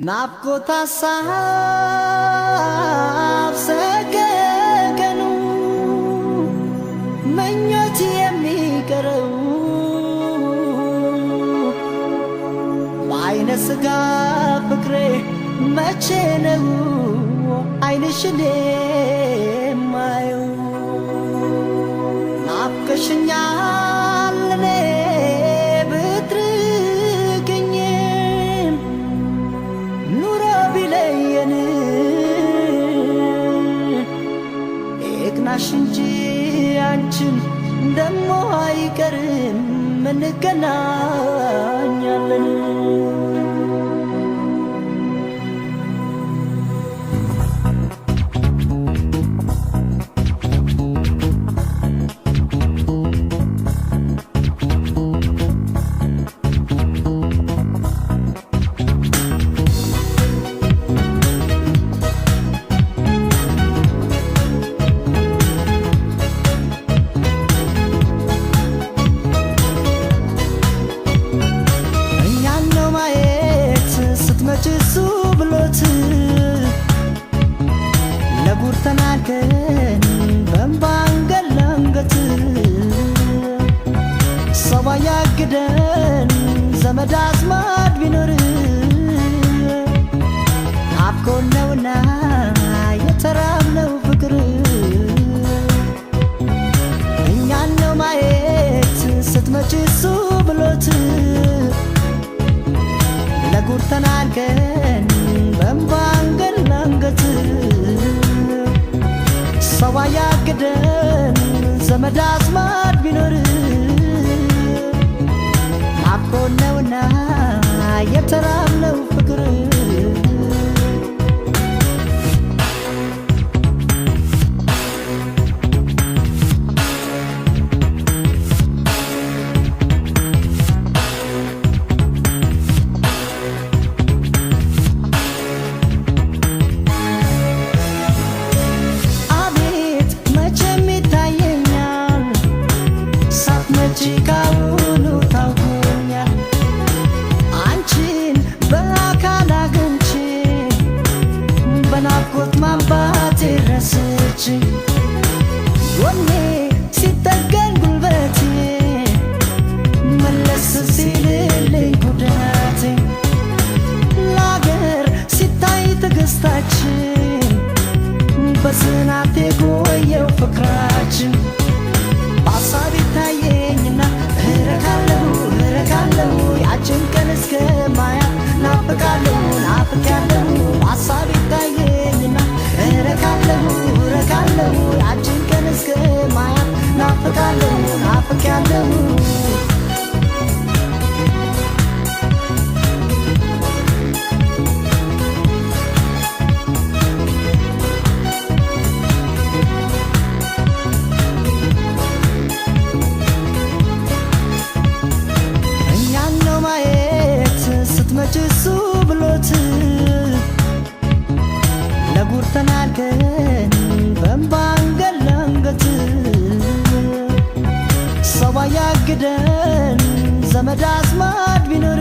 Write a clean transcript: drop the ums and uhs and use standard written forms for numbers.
ናፍቆት ሀሳብ ሰቀቀኑ ምኞት የሚቀረው በአይነ ስጋ ፍቅሬ መቼ ነው አይንሽን የማየው? ናፍቀሽኛል እኔ ብትርቅኝም ኑሮ ቢለየን ይቅናሽ እንጂ አንቺን ደሞ አይቀርም እንገናኛለን። እኛን ነው ማየት ስትመጪ እሱ ብሎት ለጉድ ተናንቀን በእንባ አንገት ለአንገት ሰው አያግደን ዘመድ አዝማድ ቢኖር ናፍቆን ነውና የተራብነው ፍቅር። እኛን ነው ማየት ስትመጪ እሱ ብሎት ለጉድ ተናንቀን በእንባ አንገት ለአንገት ሰው አያግደን ዘመድ አዝማድ ቢኖር ናፍቆን ነውና የተራብነው ፍቅር። አቤት መቼም ይታየኛል ሳትመጪ ካሁኑ ታውቆኛል። አንቺን በአካል አግኝቼ በናፍቆት ማንባቴ ረስቼ ጎኔ ሲጠገን ጉልበቴ መለስ ሲልልኝ ጉዳቴ ለአገር ሲታይ ትዕግስታችን በጽናት የቆየው ፍቅራችን በሀሳብ ይታየኝና እረካለሁ እረካለሁ ያችን ቀን እስከማያት ናፍቃለሁ ናፍቄያለሁ። በሀሳብ ይታየኝና እረካለሁ እረካለሁ ያችን ቀን እስከማያት ናፍቃለሁ ናፍቄያለሁ። እኛን ነው ማየት ስትመጪ እሱ ብሎት ለጉድ ተናንቀን በእንባ አንገት ለአንገት ሰው አያግደን ዘመድ አዝማድ ቢኖር